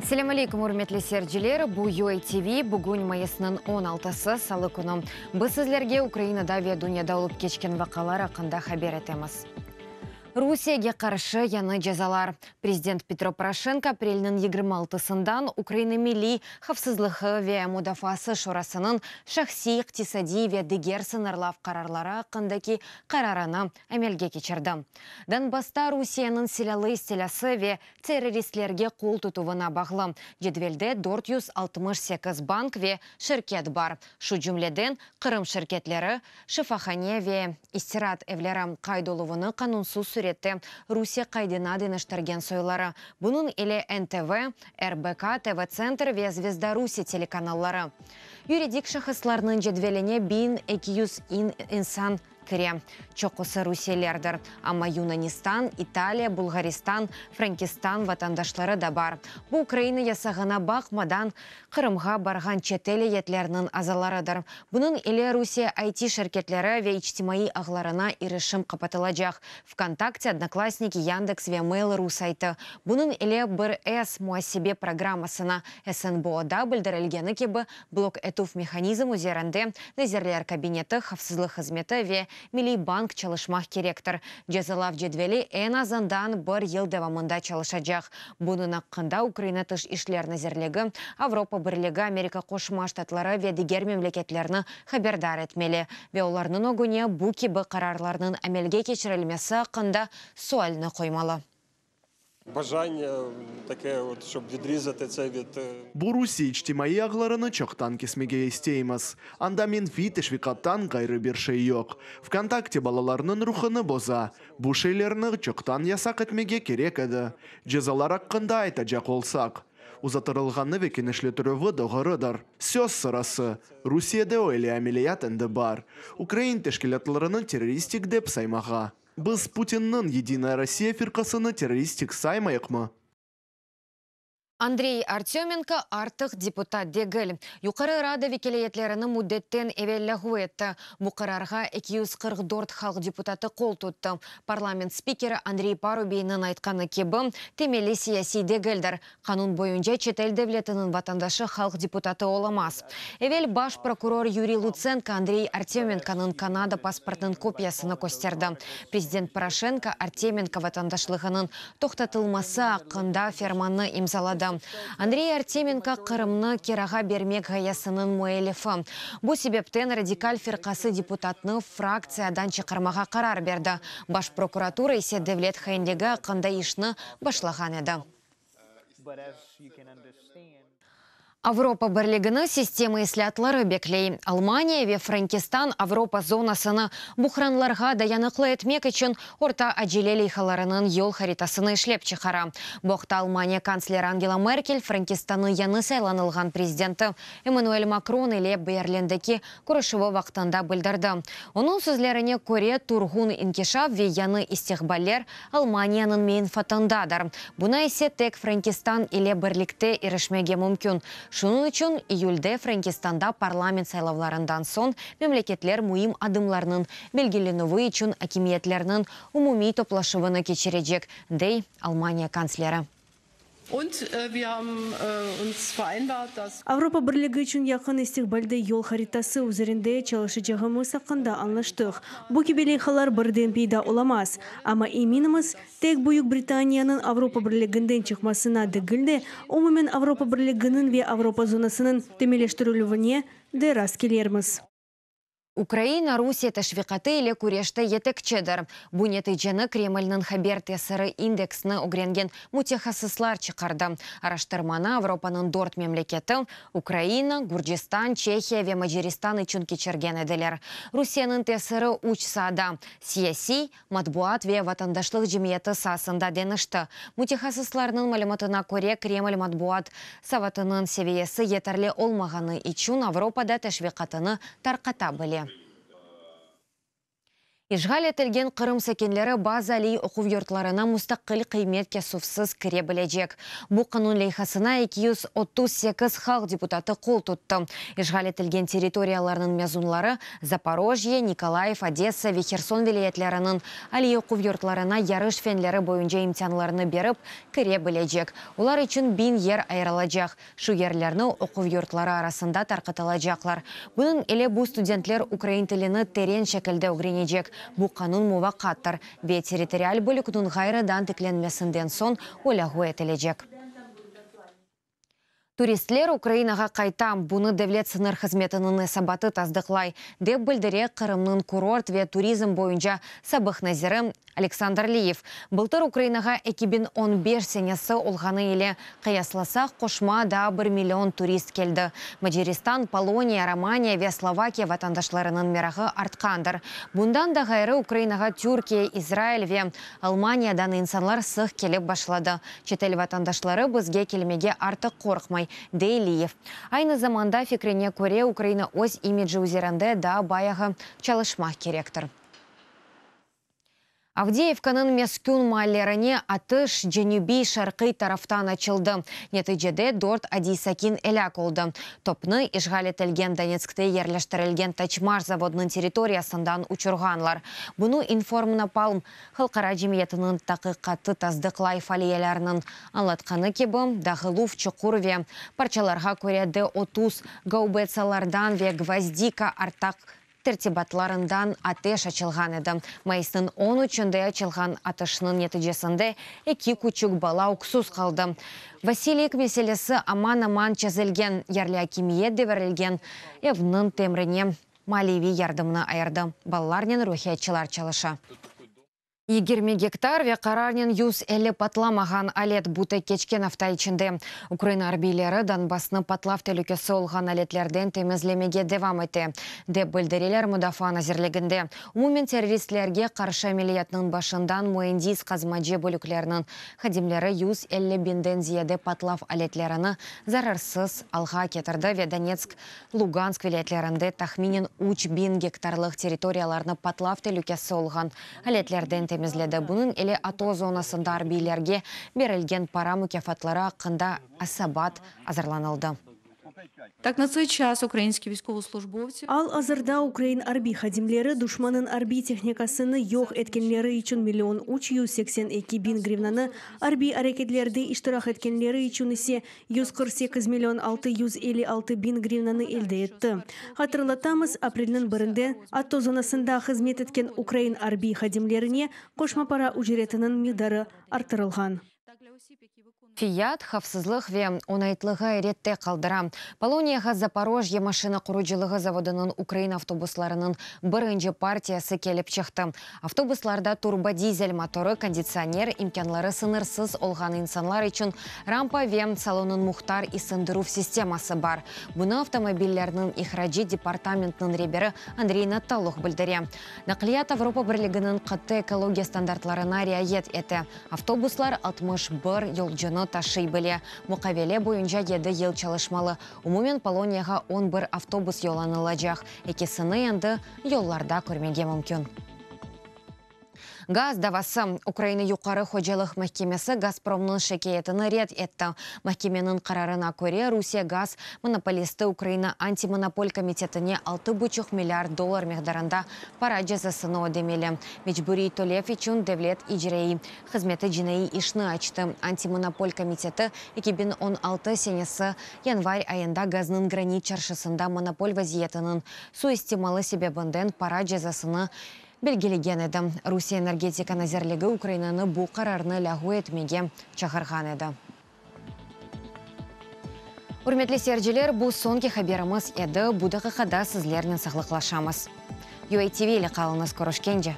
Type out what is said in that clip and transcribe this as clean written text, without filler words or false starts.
Selâm aleyküm, ürmetli seyirciler! Bu UA TV, bugün mayısnıñ on altısı, salı künü. Biz sizlerge Ukrainada ve dünyada olıp keçken vaqalar aqqında haber etemiz. Rusiyege qarşı yañı cezalar. Prezident Petro Poroşenko aprelniñ 26-sından Ukraina Milliy havfsızlığı ve mudafaası şurasınıñ şahsiy, iqtisadiy ve diger sıñırlav qararları aqqındaki qararını amelge keçirdi. Donbassta Rusiyeniñ silâlı istilâsı ve terroristlerge qol tutuvına bağlı cedvelde 468 bank ve şirket bar, şu cümleden Qırım şirketleri, şifahane ve istiraat evleri qayd oluvını qanunsız sürette Rusiye qaydına deñiştirgen soyları, bunıñ ile NTV, RBK, TV-tsentr ve Zvezda Rusiye telekanalları. Yuridik şahıslarnıñ cedveline 1200 insan kire, çoqusı rusiyelilerdir, amma Yunanistan, İtaliya, Bulğaristan, Frenkistan vatandaşları da bar. Bu Ukraina yasağına baqmadan, Qırımğa barğan çetel eyyetleriniñ azalarıdır. Bunıñ ile Rusiye IT şirketleri ve içtimaiy ağlarına irişim qapatılacaq, VKontakte, Odnoklassniki, Yandeks ve Mail.ru saytı. Bunıñ ile bir S muasebe programmasına SNBOda bildirilgeni kibi blok etüv mehanizm üzerinde Nazirler Kabineti, Havfsızlıq hızmeti ve Milliy bank çalışmaq kerektir. Cezalav cedveli eñ azından bir yıl devamında çalışacaq. Bunıñ aqqında Ukraina Tış işler nazirligi, Avropa Birligi, Amerika Qoşma Ştatları ve diger memleketlerni haberdar etmeli ve olarnıñ ögüne bu kibi qararlarnıñ amelge keçirilmesi aqqında sualni qoymalı. Bu Rusiye içtimaiy ağlarını çoqtan kesmege isteymiz. Anda menfiy teşviqattan ğayrı bir şey yoq. VKontakte balalarnıñ ruhunı boza. Bu şeylerni çoqtan yasaq etmege kerek edi. Cezalar aqqında aytacaq olsaq, uzatırılğanı ve kenişletirüvi doğrudır. Söz sırası, Rusiyede öyle ameliyat endi bar, ukrain teşkilâtlarını terroristik dep saymağa. Biz Putinniñ Yedinaya Rossiya firqasını terroristik saymayıqmı? Andrey Artömenko artıq deputat degil. Yuqarı Rada vekâliyetlerini müddetten evel lâğu etti. Bu qararğa 244 halq deputatı qol tuttı. Parlament spikeri Andrey Parubiyniñ aytqanı kibi, temeli siyasiy degildir. Qanun boyunca çetel devletiniñ vatandaşı halq deputatı olamaz. Evel baş prokuror Yuriy Lutsenko Andrey Artemenkonıñ Kanada pasportınıñ kopiyasını kösterdi. Prezident Poroşenko Artemenko vatandaşlığınıñ toqtatılması aqqında fermannı imzaladı. Andrey Artemenko Qırımnı kirağa bermek ğayesiniñ müellifi. Bu sebepten Radikal firqası deputatnı fraktsiyadan çıqarmağa qarar berdi, Baş prokuratura ise devlet hainligi aqqında işni başlağan edi. Avropa Birligini sistema islâatları bekley. Almaniya ve Frenkistan Avropa zonasını buhranlarğa dayanıqlı etmek içün orta acele leyhalarınıñ yol haritasını işlep çıqara. Bu aqta Almaniya kantsleri Angela Merkel Frenkistannıñ yañı saylanılğan prezidenti Emmanuel Makron ile Berlindeki körüşüvi vaqtında bildirdi. Onıñ sözlerine köre, turğun inkişaf ve yañı istiqballer Almaniyanıñ menfatındadır. Buna ise tek Frenkistan ile birlikte irişmege mümkün. Şunıñ içün iyülde Frenkistanda parlament saylavlarından soñ memleketler müim adımlarnıñ belgilenüvi içün akimiyetlerniñ umumiy toplaşuvını keçirecek, dey Almaniya kantsleri. Avropa Birligi içün yaqın istiqbalde yol haritası üzerinde çalışacağımız aqqında añlaştıq. Bu kibi leyhalar birden peyda olamaz. Amma eminimiz, tek Büyük Britaniyanıñ Avropa Birliginden çıqmasına degil de, umumen Avropa Birliginiñ ve Avropa zonasınıñ temelleştirilüvine de rast kelermiz. Ukraina Rusiye teşviqatı ile küreşte yetekçidir. Bu neticeni Kremlniñ haber tesiri indeksini ögrengen mütehassıslar çıqardı. Araştırmanı Avropanıñ dört memleketi, Ukraina, Gürcistan, Çehiya ve Macaristan içün keçirgen ediler. Rusiyeniñ tesiri üç saada, siyasiy, matbuat ve vatandaşlıq cemiyeti saasında deñişti. Mütehassıslarnıñ malümatına köre, Kreml matbuat savatınıñ seviyesi yeterli olmağanı içün Avropada teşviqatını tarqata bile. İşğal etilgen Qırım sakinleri bazı aliy oquv yurtlarına mustaqil qıymet kesüvsiz kire bilecek. Bu qanun leyhasına 238 halq deputatı qol tuttı. İşğal etilgen territoriyalarnıñ mezunları Zaporojye, Nikolayev, Odessa ve Herson vilâyetleriniñ aliy oquv yurtlarına yarış fenleri boyunca imtianlarnı berip, kire bilecek. Olar içün biñ yer ayırılacaq. Şu yerlerni oquv yurtları arasında tarqatılacaqlar. Bunıñ ile bu studentler ukrain tilini teren şekilde ögrenecek. Bu qanun muvaqqattır ve territorial bölükniñ ğayrıdan tiklenmesinden soñ o lâğu etilecek. Turistler Ukrainağa qayta, bunı Devlet sıñır hızmetiniñ esabatı tasdıqlay, dep bildire Qırımnıñ kurort ve turizm boyunca sabıq naziri Aleksandr Liyev, Bıltır Ukrainağa 2015 senesi olğanı ile qıyaslasaq, qoşma daa bir million turist keldi. Macaristan, Poloniya, Romaniya ve Slovakiya vatandaşlarınıñ merağı artqandır. Bundan da ğayrı, Ukrainağa Türkiye, İsrail ve Almaniyadan insanlar sıq kelip başladı. Çetel vatandaşları bizge kelmege artıq qorqmay, dey Liyev. Aynı zamanda, fikrine köre, Ukraina öz imidji üzerinde daa bayağı çalışmaq kerektir. Avdiyevkanıñ meskün maallerine atış cenübiy-şarqiy taraftan açıldı. Neticede dört adiy sakin elâk oldı. Topnı işğal etilgen Donetskte yerleştirilgen Toçmaş zavodınıñ territoriyasından uçurğanlar. Bunı İnformnapalm halqara cemiyetiniñ taqiqatı tasdıqlay. Faliyelerniñ añlatqanı kibi, dağıluv çuqur ve parçalarğa köre D 30 gaubetsalardan ve Gvozdika artaq tertibatlarından ateş açılğan edi. Mayısnıñ on üçünde açılğan atışnıñ neticesinde eki küçük bala öksüz qaldı. Vasiliyk meselesi aman-aman çezilgen, yerli akimiyet devirilgen evniñ temirine maliyeviy yardımnı ayırdı. Balalarnen ruhiyatçılar çalışa. 20 gektar ve qararnen 150 patlamağan alet bu tek keçken afta içinde. Ukraina arbiyleri Donbassnı patlav telükesi olğan aletlerden temizlemege devam ete, dep bildireler Mudafaa nazirliginde. Umumen terroristlerge qarşı ameliyatnıñ başından müendis-qazmacı bölükleriniñ hadimleri 150 biñden ziyade patlav aletlerini zararsız alğa ketirdi ve Donetsk, Lugansk vilâyetlerinde tahminen 3000 gektarlıq territoriyalarnı patlav telükesi olğan aletlerden temizledi. Bunıñ ile ATO zonasında arbiylerge berilgen para mukâfatları aqqında esabat azırlanıldı. Tak, na tsey ças ukrainskiy viyskovoslujbovtsi. Al-azırda ukrain arbiy hadimleri duşmannıñ arbiy tehnikasını yoq etkenleri içün million 382 biñ grivnanı, arbiy areketlerde iştirak etkenleri içün ise 148 million 656 biñ grivnanı elde etti. Hatırlatamız, aprelniñ birinde ATO zonasında hızmet etken ukrain arbiy hadimlerine qoşma para ücretiniñ miqdarı arttırılğan. Fiyat, havfsızlıq ve oñaytlığı ayrette qaldıra. Poloniyağa Zaporojye maşina qurucılığı zavodınıñ ukrain avtobuslarınıñ birinci partiyası kelip çıqtı. Avtobuslarda turbodizel motorı, konditsioner, imkânları sıñırsız olğan insanlar içün rampa ve salonnıñ muhtar isındıruv sisteması bar. Bunı avtomobillerniñ ihracı departamentiniñ reberi Andrey Nataluh bildire. Naqliyat Avropa Birliginiñ qattı ekologiya standartlarına riayet ete. Avtobuslar 61 yolcunı taşıy bile. Muqavele boyunca yedi yıl çalışmalı. Umumen Poloniyağa on bir avtobus yollanılacaq, ekisini endi yollarda körmege mümkün. Gaz davası. Ukraina Yuqarı hocalıq mahkemesi Gazpromnıñ şikâyetini red etti. Mahkemeniñ qararına köre, Rusiye gaz monopolisti Ukraina antimonopol komitetine altı buçuq milliard dollar miqdarında para cezasını ödemeli. Mecburiy tölev içün Devlet icraiy hızmeti cinaiy işni açtı. Antimonopol komiteti 2016 senesi yanvar ayında gaznıñ granit çarşısında monopol vaziyetiniñ suistimalı sebebinden para cezasını belgilegen edi. Rusiye Energetika nazirligi Ukrainanı bu qararnı lâğu etmege çağırğan edi. Ürmetli seyirciler, bu soñki haberimiz edi. Bu daqiqada sizlernen sağlıqlaşamız. UATV ile qalıñız, körüşkence!